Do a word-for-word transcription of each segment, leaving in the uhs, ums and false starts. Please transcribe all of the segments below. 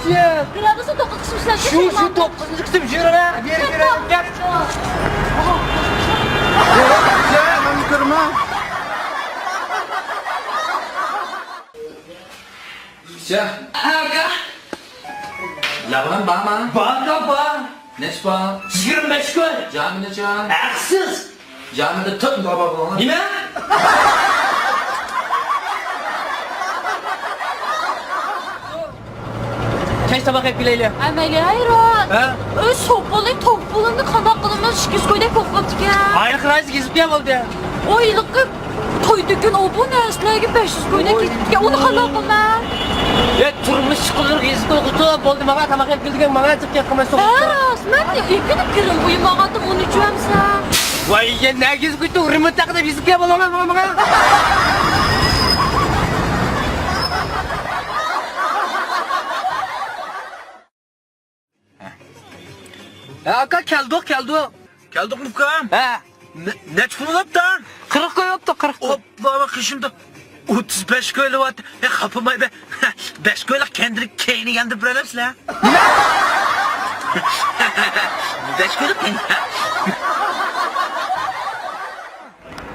بىرەرسى توققۇز قىسىم ئىشلەپ شۇ، شۇ توققۇزىنچى قىسىم يۈرۈڭە، بېرىپ يۈرۈڭ، گەپ. يا، مەن كۆرمە. ئاكا. لەۋان بارمۇ؟ بار ئاكا، بار. نەچچە بار؟ يىگىرمە بەش كوي. جامى نەچچە؟ ھەقسىز. جامىدا تۆت بابا بولغان. نېمە؟ كەچ تاماق يەپ كېلەيلى. ھە، مەيلى، ھەيران. ھە؟ ئۆي سوپۇلى، توپۇلىنى قانداق قىلىمىز؟ ئىككى يۈز كويدەك بولۇپ قاپتىكەن. ھايلىق رايزى گېزىپ كەل بولدى. ئويلىقى توي دېگەن ئۇ بۇ نەرسىلەرگە بەش يۈز كويدەك كېتىپتىكەن. ئۇنى قانداق قىلىمەن؟ ئە، تۇرمۇش چىقىدۇ، گېزىپ قويغۇتۇ بولدى، ماڭا تاماق يەپ كېلىدىكەن، ماڭا ئەتىپ كەپ قىلماي سوغۇق. ھە، راست، مەن ئېكىنىپ كىرىم، ئۇيۇماغانتىم ئۇنى ئىچىۋەمسەن. ۋاي، يەنە گېزىپ كويدۇ، رېمونت ھەققىدە گېزىپ كەپ بولۇڭ، ماڭا، ماڭا. ھە، ئاكا، كەلدۇق، كەلدۇق. كەلدۇقمۇ، ئۇكام؟ ھە. نە-، نەچچە پۇل بوپتۇ؟ قىرىق كوي بوپتۇ، قىرىق كوي. ئوپلا، قېشىمدا ئوتتۇز بەش كوي بوپتۇ. ھە، خاپىماي بە. بەش كويلۇق كەندىرى كەينىگەندە بىرەلەمسىلەر؟ بەش كويلۇق كەينى.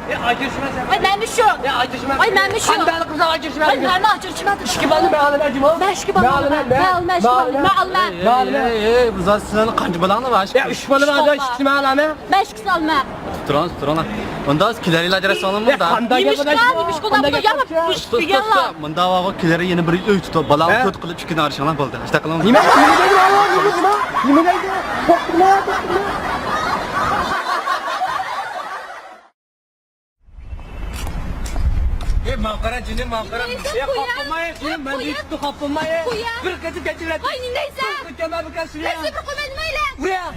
ئاي، ئاجرىشىمەن. ئاي، مەنمۇ شۇ. ئاي، ئاجرىشىمەن. ئاي، مەنمۇ شۇ. قانداق قىلسا ئاجرىشىمەن. ئاي، مەنمۇ ئاجرىشىمەن. ئىككى بالىنى مەن ئالىمەن جۇمۇ. مەن ئىككى بالىنى ئالىمەن. مەن ئالىمەن. مەن ئالىمەن. ئەي، ئەي، ئەي، بۇ زات سىلەرنىڭ قانچە بالاڭلار بار؟ يا، ئۈچ بالا بار، ئىككىسىنى مەن ئالىمەن. مەن ئىككىسىنى ئالىمەن. تۇرۇڭلار، تۇرۇڭلار. ئۇندا كېلەر يىل ئاجراشساڭلارمۇ؟ يا، قانداق گەپ ئۇندا؟ مۇنداق بارغۇ، كېلەر يىل يەنە بىر ئۆي تۇتۇپ، بالاڭنى تۆت قىلىپ، ئىككىنى ئاجرىشىڭلار بولدى. ئاشۇنداق قىلىڭلار. نېمە؟ نېمە دەيدۇ؟ نېمە دەيدۇ؟ نېمە دەيدۇ؟ توختىما، توختىما. ئەي، ماڭا قارا، جېنىم، ماڭا قارا. ئەي، قاپماي، جېنىم، مەن بىر قېتىم كەچۈرۈۋەتتىم. قويۇڭ. قويۇڭ.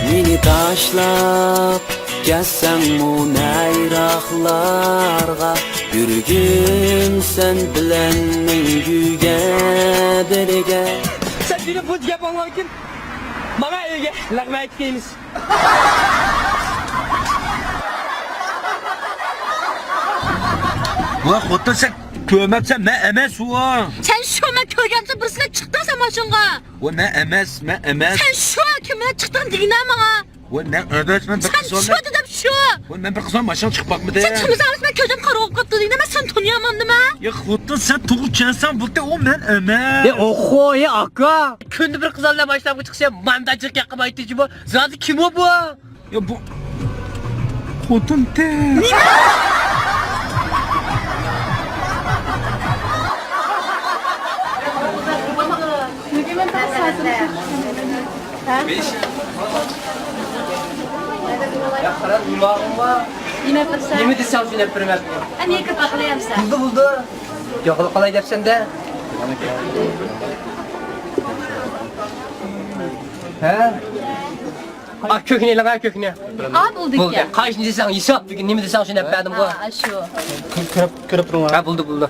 مېنى تاشلاپ كەتسەڭمۇ نەيراقلارغا، يۈرگۈم سەن بىلەن مەڭگۈگە بىرگە. سەن جېنىم، بۇ گەپ ئاڭلىغاندىن كېيىن ماڭا ئۆيگە لەغمەن ئېيتىپ كېلىمىز. ۋاي خوتۇن، سەن كۆرمەپسەن، مەن ئەمەس ئۇ. سەن شۇ، مەن كۆرگەنسەن، بىرسىلەر چىقتىڭ سەن ماشىنىغا. ۋاي مەن ئەمەس، مەن ئەمەس. سەن شۇ، كىم بىلەن چىقتىڭ دېگىنە ماڭا. ۋاي مەن ئەمەس، مەن بىر قىز. سەن شۇ دېدىم، شۇ. ۋاي مەن بىر قىز ماشىنىغا چىقىپ باقمىدىم. سەن چىقمىساڭ، مەن كۆزۈم قارا بولۇپ قاپتۇ دېگىنە، مەن سېنى تونۇيالمامدىمەن. يا خوتۇن، سەن توغرا چۈشەنسەڭ بولدى، ئۇ مەن ئەمەس. يا ئوخو، يا ئاكا. كۈندە بىر قىز بىلەن ماشىنىغا چىقسا، ماندا جىق ياققا بايتىجى بۇ. زادى كىم ئۇ بۇ؟ يا بۇ خوتۇن تېخى. نېمە؟ يا قارا، نېمە ئالدىڭ؟ نېمە دېسەڭ شۇنى ئېلىپ بېرىمەن. ھە، نېمە كىرىپ باقىلى ئەمسە؟ بولدى، بولدى. يوقىلىپ قالاي دەپسەن-دە. ھە؟ ئا، كۆكنى ئېلىڭ، ئا، كۆكنى. ئا، بولدى. بولدى. قايسىنى دېسەڭ، ھېساب دېگىن، نېمە دېسەڭ، شۇنى ئەپ بەردىمغۇ. ئا، شۇ. كۆرۈپ، كۆرۈپ تۇرۇڭلار. ھە، بولدى، بولدى.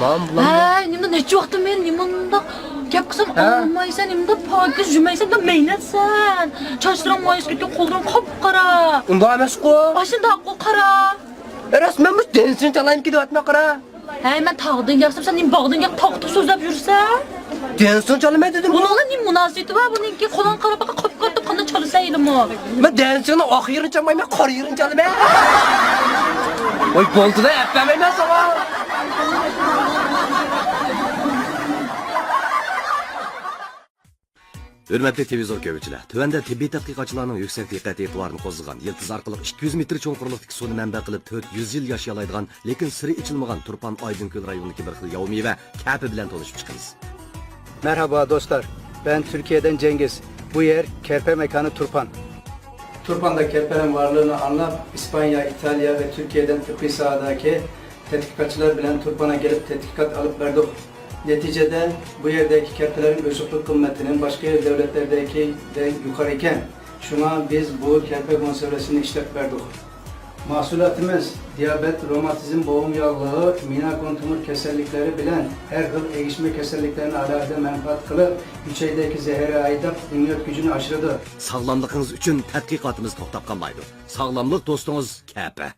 مانا بۇلار. ھەي، نېمە، نەچچە ۋاقىتتىن بېرى نېمە مۇنداق گەپ قىلسام، ھە؟ ئاڭلىمايسەن، نېمە مۇنداق پاكىز يۇمايسەن، مۇنداق مەينەتسەن. چاچلىرىڭ مايسىپ كەتكەن، قوللىرىڭ قاپقارا. ئۇنداق ئەمەسقۇ. ئاشۇنداققۇ، قارا. ئە، راست، مەن مۇشۇ دەنسىڭ چالايمىكىن دەۋاتىمەن، قارا. ھەي، مەن تاغدىن كەلسەم، سەن نېمە باغدىن كەپ تاغدا سۆزلەپ يۈرسەن؟ دەنسىڭ چالىمەن دېدىم. بۇنىڭغا نېمە مۇناسىۋىتى بار بۇنىڭكى؟ قولۇڭ قارا باقا قاپقارا تۇرۇپ قانداق چالىسەن ھېلىمۇ؟ مەن دەنسىڭنىڭ ئاق يېرىنى چالمايمەن، قارا يېرىنى چالىمەن. ۋاي، بولدىلا، ئەپ بەرمەيمەن ساڭا. ھۆرمەتلىك تېلېۋىزور كۆرگۈچىلەر، تۆۋەندە تېببىي تەتقىقاتچىلارنىڭ يۈكسەك دىققەت ئېتىبارىنى قوزغىغان يىلتىز ئارقىلىق ئىككى يۈز مېتىر چوڭقۇرلۇقتىكى سۇنى مەنبە قىلىپ تۆت يۈز يىل ياشىيالايدىغان، لېكىن سىرى ئېچىلمىغان تۇرپان ئايدىڭكۆل رايونىدىكى بىر خىل ياۋا مېۋە كەپە بىلەن تونۇشۇپ چىقىمىز. Merhaba dostlar, ben Türkiye'den Cengiz. Bu yer Kerpe mekanı Turpan. Turpan'da kerpelerin varlığını anlap İspanya, İtalya ve Türkiye'den tıbbi sahadaki tetkikatçılar bilen Turpan'a gelip tetkikat alıp verdik. Neticede bu yerdeki kerpelerin özüklük kıymetinin başka devletlerdeki de yukarı iken, şuna biz bu kerpe konservesini işlep verdik. Mahsulatımız diyabet, romatizm, boğum yağlığı, miyna kontumur kesellikleri bilen her hıl egişme keselliklerini alayda menfaat kılıp, içeydeki zeheri aydıp, imiyot gücünü aşırdı. ساغلاملىقىڭىز ئۈچۈن تەتقىقاتىمىز توختاپ قالمايدۇ. ساغلاملىق دوستىڭىز كەپە.